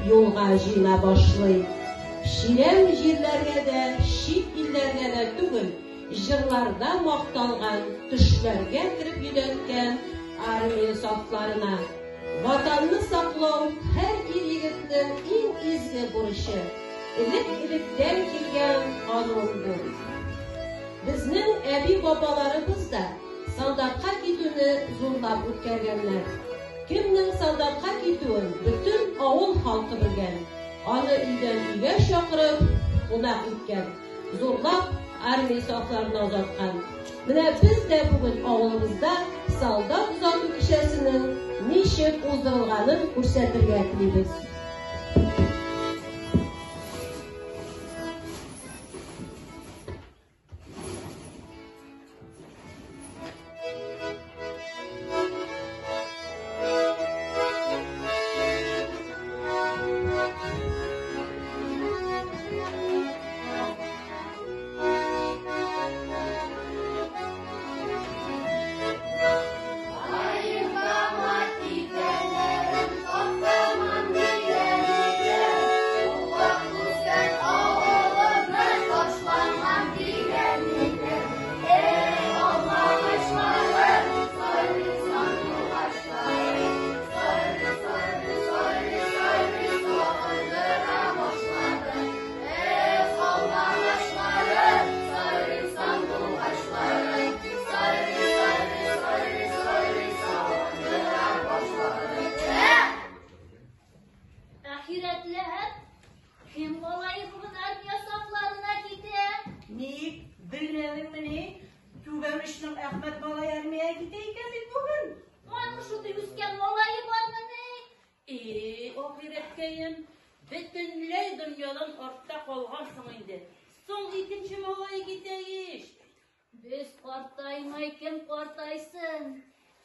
юлга җыена башлый. Чирәм җирләргә дә, чит илләргә дә түгел, җырларда макталган, төшләргә кереп йөдәткән армия сафларына. Ватанны саклау һәр ир-егетнең иң изге бурычы, элек-электән килгән канун бу. Безнең әби-бабаларыбыз да солдатка китүне зурлап үткәргәннәр. Кемнең солдатка китүен бөтен авыл халкы белгән, аны өйдән өйгә чакырып, кунак иткән, зурлап армия сафларына озаткан. Менә без дә бүген авылыбызда солдат озату кичәсенең ничек уздырылганын күрсәтергә телибез. Ахирәтләр, кем малае бүген армия сафларына китә? Ник, белмәдеңмени? Түбән очның Әхмәт малай армиягә китә икән бит бүген. Аның шундый үскән малае бармыни? И, ахирәткәем, бөтенләй дөньядан артта калгансың инде. Соң икенче малае китә ич. Без картаймай кем картайсын?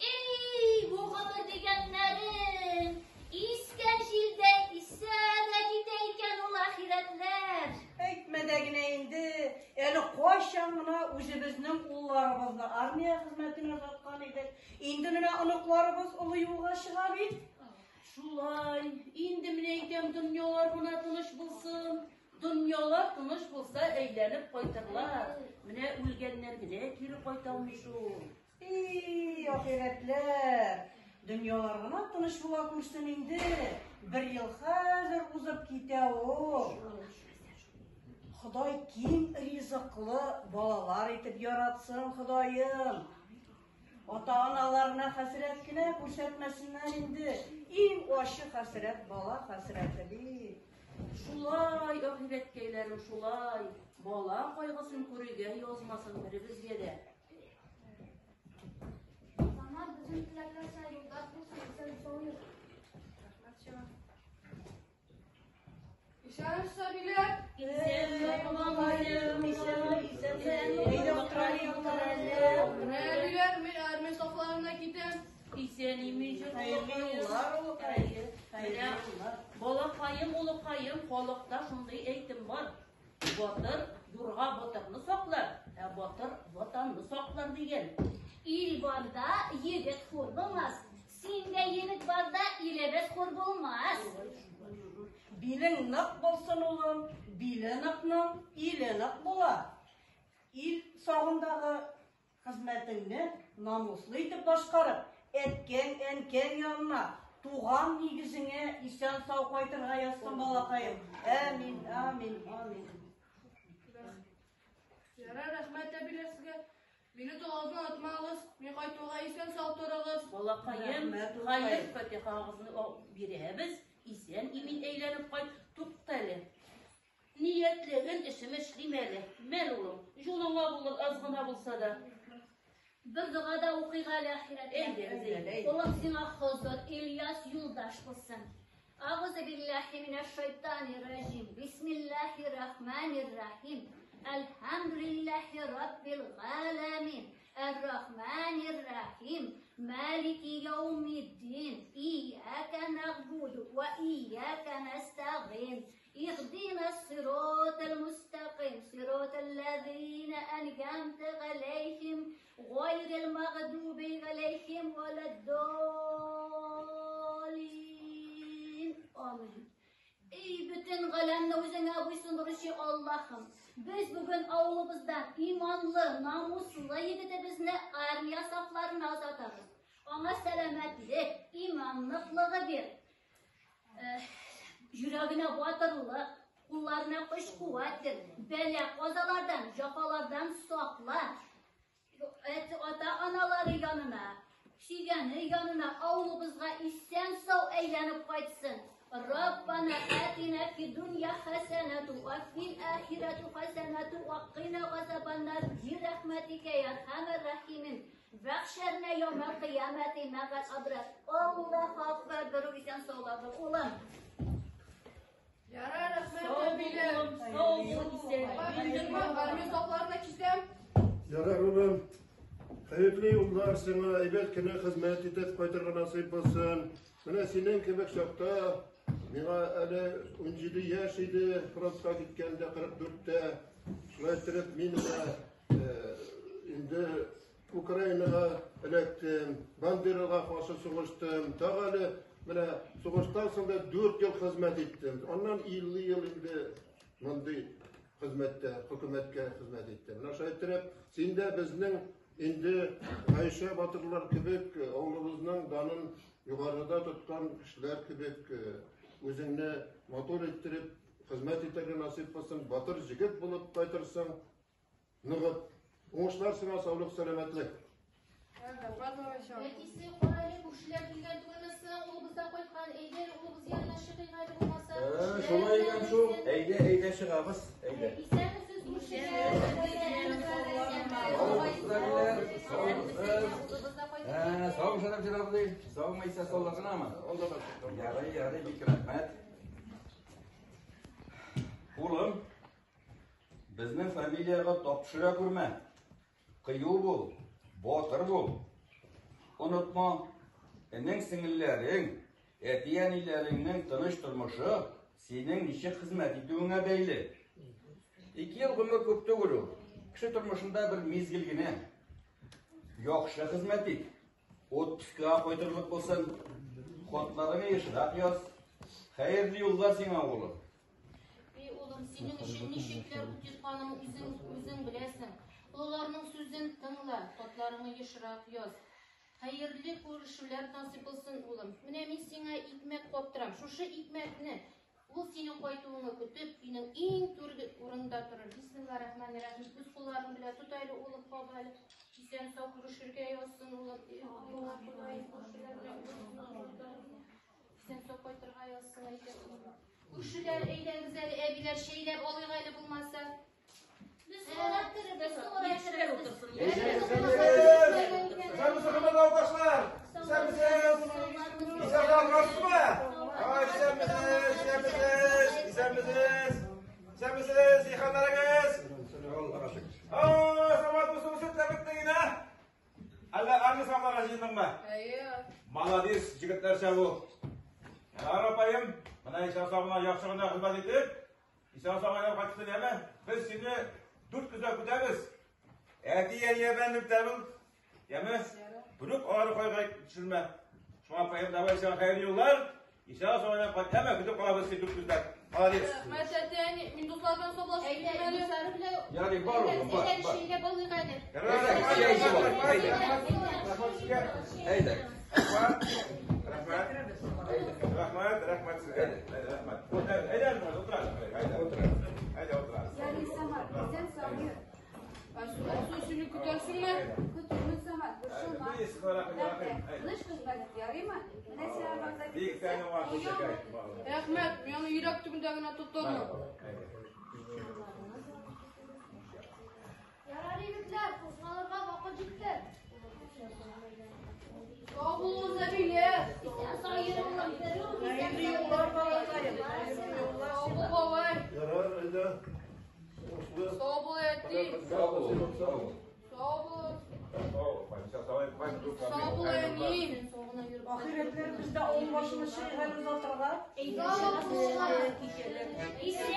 Эй, бу гомер дигәннәрең! Искән җилдәй исә дә китә икән ул ахирәтләр. Әйтмә дә генә инде, әле кайчан гына үзебезнең улларыбызны армия хезмәтенә озаткан идек. Инде менә оныкларыбыз олы юлга чыга бит. Шулай, инде менә әйтәм, дөньялар гына тыныч булсын. Дөньялар тыныч булса, әйләнеп кайтырлар. Менә үлгәннәр генә кире кайта алмый шул. И, ахирәтләр, дөньялар гына тыныч була күрсен инде. Бер ел хәзер узып китә ул. Ходай киң ризыклы балалар итеп яратсын, Ходаем. Ата-аналарына хәсрәт кенә күрсәтмәсеннәр инде. Иң ачы хәсрәт бала хәсрәте бит. Шулай, ахирәткәйләрем, шулай. Бала кайгысын күрергә язмасын беребезгә дә. Самат, безнең теләкләр сиңа юлдаш булсын, исән-сау йөр. Рәхмәт сиңа. Исәнмесез, әбиләр. Менә әбиләр, мин армия сафларына китәм. Исән-имин җыр, Хәерле юллар, улыкай. Менә, балакаем, улыкаем, халыкта шундый әйтем бар. Батыр юрга батырны саклар, ә батыр ватанны саклар дигән. Ил барда егет хур булмас. Син дә егет барда илебез хур булмас. Билең нык булсын, улым. Биле ныкның иле нык була. Ил сагындагы хезмәтеңне намуслы итеп башкарып, әткәң, әнкәң янына, туган нигезеңә исән-сау кайтырга язсын, балакаем. Амин, амин, амин. Ярар, рәхмәт әбиләр сезгә. Мине догадан онытмагыз. Мин кайтуга исән-сау торыгыз. Балакаем, Рәхмәт, улкаем. хәер фатихагызны бирәбез, исән-имин әйләнеп кайт. Тукта әле. Ниятләгән эшем эшлим әле. Мәл, улым, юлыңа булыр аз гына булса да. Бер дога да укыйк әле, ахирәтләр. Әйдәгез, әйдә. Улым, сиңа Хозыр, Ильяс юлдаш булсын. Агузу биллахи минәш шайтанир раҗим. Бисмиллахир рахманир рахим. Әлхәмдүлилләһи раббил галәмин. Ар-Рахманир Рахим. Малики яумиддин. Ияка нагбуду ва ияка настагин. اهدنا الصراط المستقيم صراط الذين أنعمت عليهم غير المغضوب عليهم ولا الضالين. آمين. Эй, бөтен галәмне үзеңә буйсындыручы Аллаһым, без бүген авылыбыздан иманлы, намуслы егетебезне армия сафларына озатабыз. Аңа сәламәтлек, иман ныклыгы бир. Йөрәгенә батырлык, кулларына көч-куәт бир. Бәла-казалардан, җәфалардан сакла. Ата-аналары янына, сөйгәне янына, авылыбызга исән-сау әйләнеп кайтсын. Раббана атина фид дунья хәсәнәту ва фил ахирату хәсәнәту ва кина газабаннар би рәхмәтикә я архамар рахимин. Вәхшәрнә яумәл кыямәти мәгәл абрар. Аллаһу акбар, берүк исән-саулар бул, улым. Ярар, рәхмәт, Сау бул, әбиләр. улым, сау бул, исән. Мин армия сафларына китәм. Ярар, улым. Хәерле юллар сиңа, әйбәт кенә хезмәт итеп кайтырга насыйп булсын. Менә синең кебек чакта миңа әле 17 яшь иде, фронтка киткәндә 44-тә. Шулай иттереп мин менә инде Украинага эләктем, Бандерага каршы сугыштым. Тагы әле менә сугыштан соң да 4 ел хезмәт иттем. Аннан 50 ел инде мондый хезмәттә, хөкүмәткә хезмәт иттем. Менә шулай иттереп, син дә безнең инде Гайшә батырлар кебек авылыбызның данын югарыда тоткан кешеләр кебек үзеңне матур иттереп хезмәт итәргә насыйп булсын, батыр җегет булып кайтырсың, ныгып. Уңышлар сиңа, саулык, сәламәтлек. Әтисе, кара әле, күршеләр килгән түгелме соң? Улыбыз да кайткан. Әйдә әле, улыбыз янына чыгыйк әле булмаса. Шулай икән шул. Әйдә, әйдә чыгабыз. Әйдә. Исәнмесез, күршеләр. Саумысыз. Саумы, Шәрәфҗан абзый? Саумы, исә саулар гынамы? Ярый, ярый, бик рәхмәт. Улым, безнең фамилиягә тап төшерә күрмә. Кыю бул, батыр бул. Онытма, энең сеңелләрең, әти-әниләреңнең тыныч тормышы синең ничек хезмәт итүеңә бәйле. 2 ел гомер күп түгел ул. Кеше тормышында бер мизгел генә. Яхшы хезмәт ит. Отпускыга кайтырлык булсын. Хатларыңны ешрак яз. Хәерле юллар сиңа, улым. Эй, улым, синең өчен ничекләр ут йотканым үзең, үзең беләсең. Олыларның сүзен тыңла, хатларыңны ешрак яз. Хәерле күрешүләр насыйп булсын, улым. Менә мин сиңа икмәк каптырам. Шушы икмәкне ул синең кайтуыңны көтеп, өйнең иң түрге урынында торыр. Бисмиллаһир-рахманир-рахим. Үз кулларың белән тот әле, улым, кап әле. Исән сау күрешергә язсын, улым. Алла Ходаем, күршеләр белән исән сау кайтырга язсын, әйдә, улым. Күршеләр, әйдәгез әле, әбиләр, чәйләп алыйк әле булмаса. Без соңрак керербез, соңрак Яшьләр керербез. утырсын. Исәнмесез, хөрмәтле авылдашлар! Исәнмесез! Исәнмесез, Ай, исәнмесез, исәнмесез, исәнмесез! Исәнмесез, иханнарыгыз! Аллага шөкер. Ай, Самат, бу сөтләр бетте генә. Әллә армия сафларына җыендыңмы? Әйе. Молодец, җегетләрчә бу. Ярар, апаем, менә исән сау яхшы гына хезмәт итеп, исән сау әйләнеп кайтсын, яме? Без сине 4 көндә көтәбез. Әти-әниә белән көтәбез. Яме? Берүк аларны кайгыга төшермә. Шуңа апаем, давай сиңа хәерле юллар. Исән сау әйләнеп кайт, яме? Көтеп калабыз сине 4 көндә. Молодец. Рәхмәт, әти-әни. Мин дуслар белән саулашып Әйдә, китим әле. дуслары белән. Ярый, бар, улым, бар, Әйдә, бар. чәйләп алыйк әле. Ярар, рәхмәт, рәхмәт, рәхмәт сезгә. Әйдә. Рәхмәт. Рәхмәт. Рәхмәт, рәхмәт сезгә. Рәхмәт. Әйдә, утыр. Әйдә, утыр. Әйдә, утыр. Ярый, Самат, исән сау йөр. Алсу, сине көтәрсеңме? Көтүмен, Самат, борчылма. Тыныч хезмәт ит, ярыймы? Менә сиңа вәгъдә Бик тәмле вакыт. Рәхмәт, мин аны йөрәк төбендә генә тотармын. Ярар, егетләр, кузгалырга вакыт җитте. Сау булыгыз, әбиләр. Исән сау йөр, улым, берүк исән Хәерле сау юллар, йөр. балакаем. Хәерле юллар Сау сиңа. бул, бабай. Ярар, әйдә. Уңышлы. Сау бул, әти. Сау бул, сау бул. Сау бул. Сау бул, әни. Ахирәтләр бездә авыл башына чыгып озатырга. Исән